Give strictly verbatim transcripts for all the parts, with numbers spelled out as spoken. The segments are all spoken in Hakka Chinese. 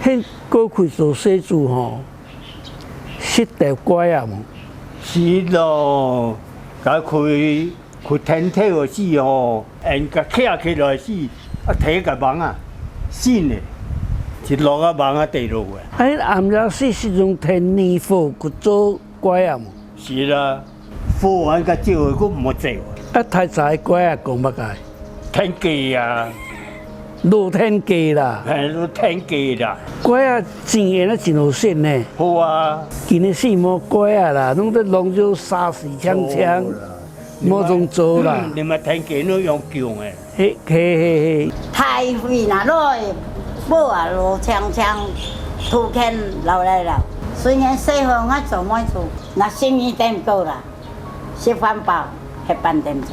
𠊎過去做細子吼，食著枴仔無？食咯，該佢，佢天頭个時吼，𫣆个徛起來時，啊，提个網啊，新个，一落啊網啊跌落个。哎，暗夜時是用天泥火去做 枴仔無？是啦，火恁个照，佢毋會走。啊，太早个枴仔講麼个？天價啊！落天價啦！嘿，落天價啦！枴仔真个，那真好食呢。好啊。今日是無枴仔啦，攏在弄就沙死青青，無種做啦。你們天價都用供个。 嘿，嘿，嘿，嘿。大水那落，尾啊落青青，土坑流來流。雖然細漢𠊎做妹子，那心意點高啦，食飯飽，歇半點鐘。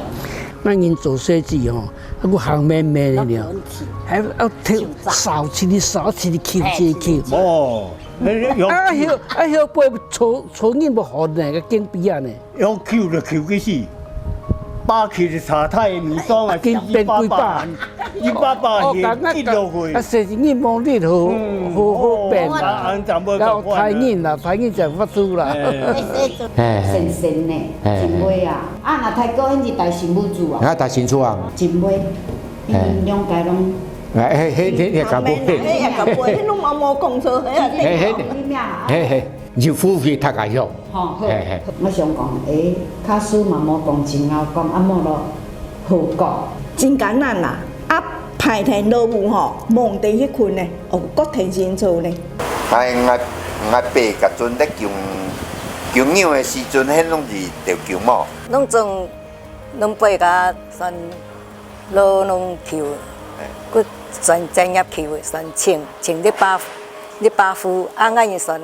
𠊎人做細子吼，啊，還行慢慢个了，還要跳，掃起來，掃起來，抾起來，抾。哦，那用啊，啊，後，啊，後背搓，搓人不好呢，个肩臂啊呢。 用搝就搝去死，巴去就查太米當啊，緊變幾百，幾百百哦，去，緊落去。啊，細人無力好，嗯，好，好變啊。哦，啊，恁樣會較快啊。然後大人啦，大人就發出啦。哎。哎，哎。神神呢，哎，哎。真會啊。啊，那大哥，恁是大新婦子啊？啊，大新婦啊。真會，哎。恁兩個攏哎，嘿，嘿，嘿，嘿，搞不會。嘿，搞不會，嘿，攏毛毛講錯，嘿啊，嘿，嘿，嘿，嘿。 入府去讀下藥。吼，好。嘿，嘿。我想講，欸，假使嘛無講真好講，啊，無咯，好講。真艱難啦，啊，白天落雨吼，濛等去睏呢，哦，閣天清楚呢。哎，𠊎，𠊎爸該陣咧供，供羊个時陣，彼攏是著供無？攏總，攏背甲算 老農坵，嘿。佢算專業坵，算清，清一百，一百戶，啊，𠊎人算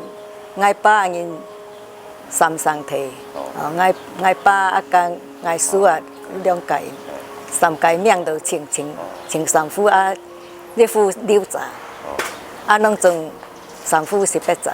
，𠊎爸人三兄弟，哦。哦，𠊎，𠊎爸啊，佮𠊎叔啊，兩個，三個名都清，清，哦。清三戶啊，一戶六隻，哦。啊，攏總三戶十八隻。